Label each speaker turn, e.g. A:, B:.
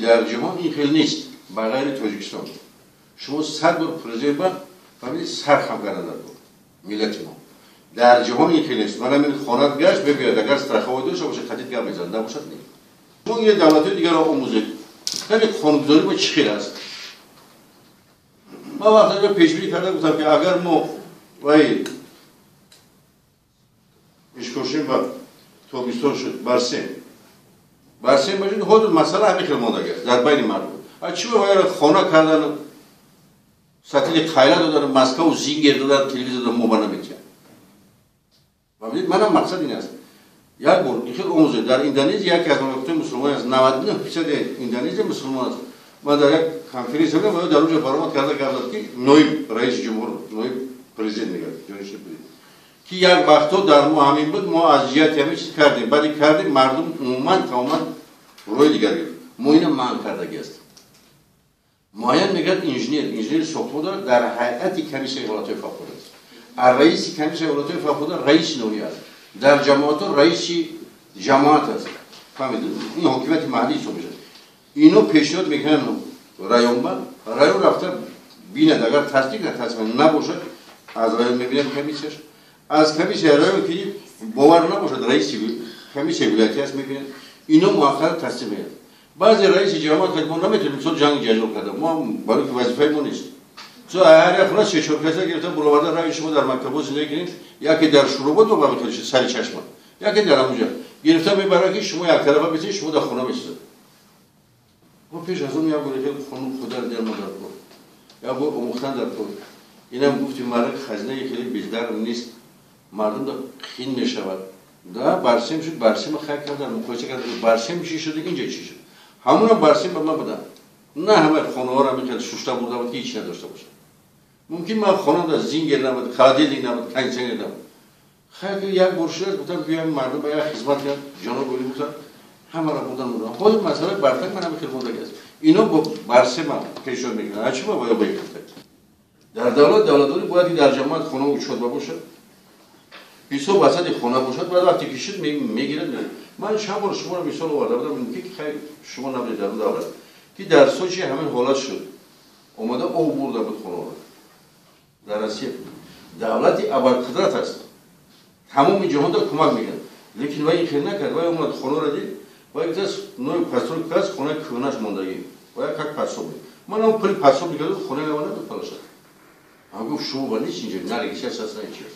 A: Дар ҷаҳон ин хел нест, ба ғайри Тоҷикистон. Шумо 100 бор президент ба фамилии сар хам кардан дар кор миллати мо. Дар ҷаҳон ин хел нест. Ман ҳамин хонат гашт мебиёд, агар страховой дошта бошад, хатит гап мезанад, набошад не. Шумо ин давлатҳои дигарро омӯзед. Яъне қонунгузорӣ бо чӣ хел аст? Ман вақте пешбинӣ карда гуфтам, ки агар мо вай ишкошим ба тобистон шуд, барсем бошед, ҳозир масъала ҳамин хел мондагӣ аст дар байни мардум. А чӣ вайро хона кардан, сатили қайла додан, Москвау Зингер додан, телевизор додан, мо ба наметиҳам. Фаҳмидед? Манам мақсад ин аст. Як бор ин хел омӯзед. Дар Индонезия яке аз мамлакатҳои мусулмон аст, 99% Индонезия мусулмон аст. Ман дар як конференсия будам ва дар онҷо баромад карда гап зад, ки ноиб раиси ҷумҳур, ноиб президент мегӯяд, ҷонишини президент, ки як вақтҳо дар мо ҳамин буд, мо аз ҷиҳати ҳамин чиз кардем, баъди кардем, мардум умуман тамоман роҳи дигар гирифт. Мо ина манъ кардагӣ ҳастем. Муайян мегӯяд инженер, инженери сохтмон дорад, дар ҳайати комиссияи ҳолатҳои фавқулода аст. А раиси комиссияи ҳолатҳои фавқулода раиси ноҳия аст. Дар ҷамоатҳо раиси ҷамоат аст. Фаҳмидед? Ин ҳокимияти маҳаллӣ ҳисоб мешавад. Ино пешниҳод мекунанд районба, район рафта бинад, агар тасдиқ на тасдиқ набошад, аз район мебинад комиссияш. Аз комиссияи район ки бовар набошад, раиси комиссияи вилоятӣ аст мебинад. Ино муваққат тасдиқ мекунад. Баъзе раиси ҷамоат ки мо наметавонем мисол ҷанг ҷанҷол карда, мо ҳам барои ки вазифаи мо нест. Мисол ҳар як хона се-чор каса гирифта буроварда рави шумо дар мактабҳо зиндагӣ кунед, яке дар Шуробод ба михел сари чашма, яке дар ҳамонҷа гирифта мебарад, ки шумо яктарафа бисед, шумо дар хона месизед. Мо пеш аз он як бор хел қонун худа дар мо дар кор, як бор омӯхтан дар кор. Инам гуфти марак хазинаи хеле бездар нест, мардум да хин мешавад. Да барсем шуд, барсема хайр кардан, муқоиса кардан, барсем чӣ шуд, инҷа чӣ шуд. Ҳамона барсем ба ман будан. На ҳама хонаҳоро мехел шушта бурда буд, ки ҳеч надошта бошад. Мумкин ман хона дар Зингер набуд, холодильник набуд, кондиционер набуд. Хайр, ки як бор шуд, гуфтам биёем мардум ба як хизмат кард, ҷаноб олӣ гуфтам, ҳамаро бурдан бурдан. Ҳозир масъалаи бартар ман ҳама хел мондагӣ аст. Ино бо барсема пешниҳод мекунанд. А чӣ ба бояд бигуфтед? Дар давлат давлатдорӣ бояд дар ҷамоат хона учётба бошад, ҳисоб васати хона бошад, баъд вақте ки шуд мегирад. Ман чанд бор шуморо мисол оварда будам, мумкин ки хайр шумо набудед дар он давлат, ки дар Сочи ҳамин ҳолат шуд. Омада об бурда буд хонаро. Дар Россия давлати абарқудрат аст, тамоми ҷаҳонда кӯмак мекунад, лекин вай ин хел накард. Вай омад хонаро дид, вай гуфтааст нои постройка аст, хонаи кӯҳнаш мондагӣ, вай как пособник. Ман ҳам пули пособник дод, хонаи нава надод палашад. Ам гуфт шумо ба нест инҷо, на регистрация аст, на ҳеч чиз.